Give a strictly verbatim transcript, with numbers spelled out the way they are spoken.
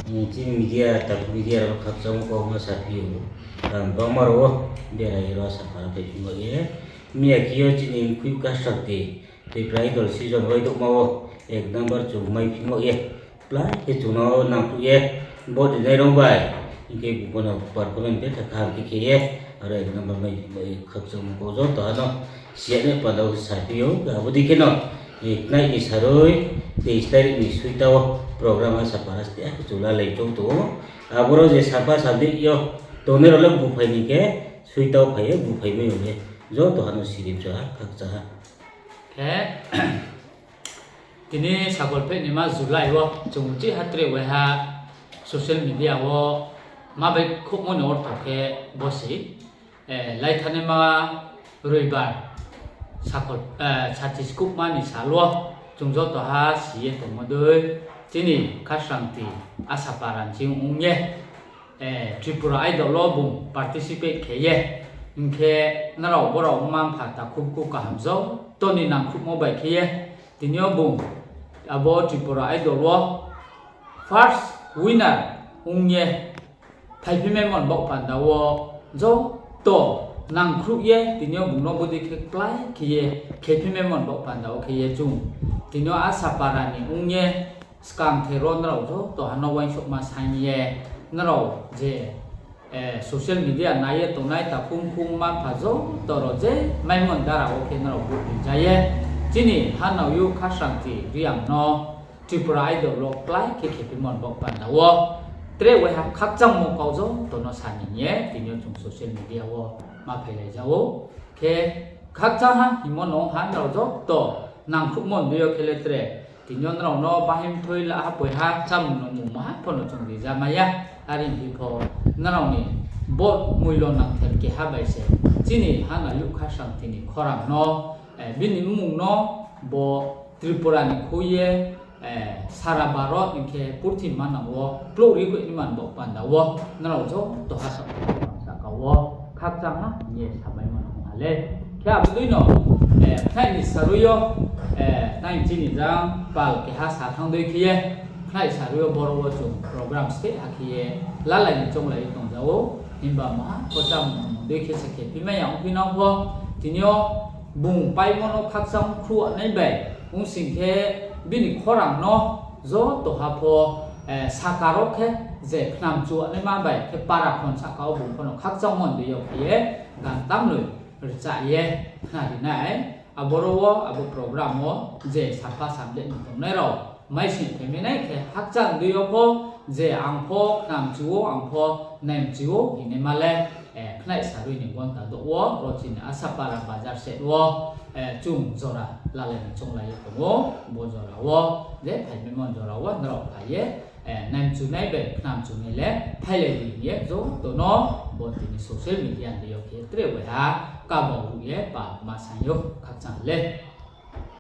Chini media, takhu media rao khakchangmo kauma saphi ou. Ang bangma rao wo berai ye ro Asapara phaiphimo ye. Miya khe yo chini mkhui Kasakti, Tipra Idol season waidouhma wo ek number chung maiphimo ye. Plái khe chung no nangkhruh ye, vote rinai rao bai. Hing khe bung pho no performance betha kaham khe khe ye, aro ek number maiphimo ye khakchangmo kau joto ha no siya nai panda wo saphi ou. Abo dei khe no, khnai ni sarui, teis tarik ni soita wo program Asapara ste khe chung lalai chong tong ou. Aboro je sapa sadik yo tongnai rao le buphai ni khe, soita wo phai ye buphai mai ou ye. Joto ha no sirimsa ha, khakchang ha. Khe, tini sakol pheh ni ma July wo chung uchih ha tre waiha social media wo ma bai khouhmo ni ortho khe bo se, eh, laithanaima Roibar sakol, eh, sati skuhma ni sal wo chung joto ha si ye tongmo dei chini Khasrangti Asapara ni ching ong ye, eh, Tripura Idol wo bung participate khe ye, hing khe nrao borao mma mpha takhu bukhu kaham joto ni nangkhruhmo bai khe ye, tini yo bung abo Tripura Idol wo first winner ong ye phaiphi maimo ni baoh panda wo joto nangkhruh ye tini yo bung no bodei khe klái khe ye khephi maimo ni baoh panda wo khe ye chung tini yo Asapara ni ong ye skang the ro nrao joto ha no uaingsouhma saing ye nrao je, eh, social media nai ye tongnai takhu bukhu mma mpha joto rao je maimo ni dara wo khe nrao vote ri ja ye chini hanao youh Khasrangti Reang no Tripura Idol wo klái khe khephimo ni baoh panda wo tre waiha khakchangmo kau joto no sa ni ye tini yo chung social media wo ma phailai ja ou. Khe khakchang ha hingmo no ong ha nrao joto nangkhruhmo ni dei yo khe le tre. Tini yo nrao no bahai mthoi la ha poi ha chámung no mungmo ha pho no chung rijamai ya. Are hing phi pho nrao ni vote moilo nangther keha bai se chini hanao youh Khasrangti ni khorang no, eh, bini mmung no bo Tripura ni khui ye, eh, sara Bharot hing khe purthima manang wo klouh ri khui ni man baoh panda wo nrao joto ha sa saka wo khakchang ha hing ye samaimo no ong ha le. Khe abo dei no, eh, khnai ni sarui yo, eh, tang chini jang pal keha sa thanng dei khe ye, khnai sarui yo boro wo chung program steh ha khe ye lalai ni chounglai ye tong ja ou. Himba maha pho chámung dei khe se khe phi mai ya ongphi nang pho, tini yo bung paimo no khakchang khruh nai bai ong sing khe bini khorang no joto ha pho, eh, saka ro khe je khnamchu naima bai khe para khon saka wo bung pho no khakchangmo ni dei yo khe ye gan tamnoi rcha ye khnari nai. Aboro wo abo program wo je sapa samleh ni tongnai rao maising phaimai nai khe hakchang dei yo pho je ang pho khnamchu ou, ang pho naimchu ou hingnaima le, eh, khnai sarui ni gonta douh wo ro chini Asapara bazar set wo, eh, chung jora lalai ni chounglai ye tong ou. Bo jora wo je phaimaimo jora wo nrao phai ye, eh, naimchunai bai khnamchunai le phailai di hing ye joto no bo tini social media ni dei yo khe tre waiha kabau ruh ye pal ma saing ou, khakchang le.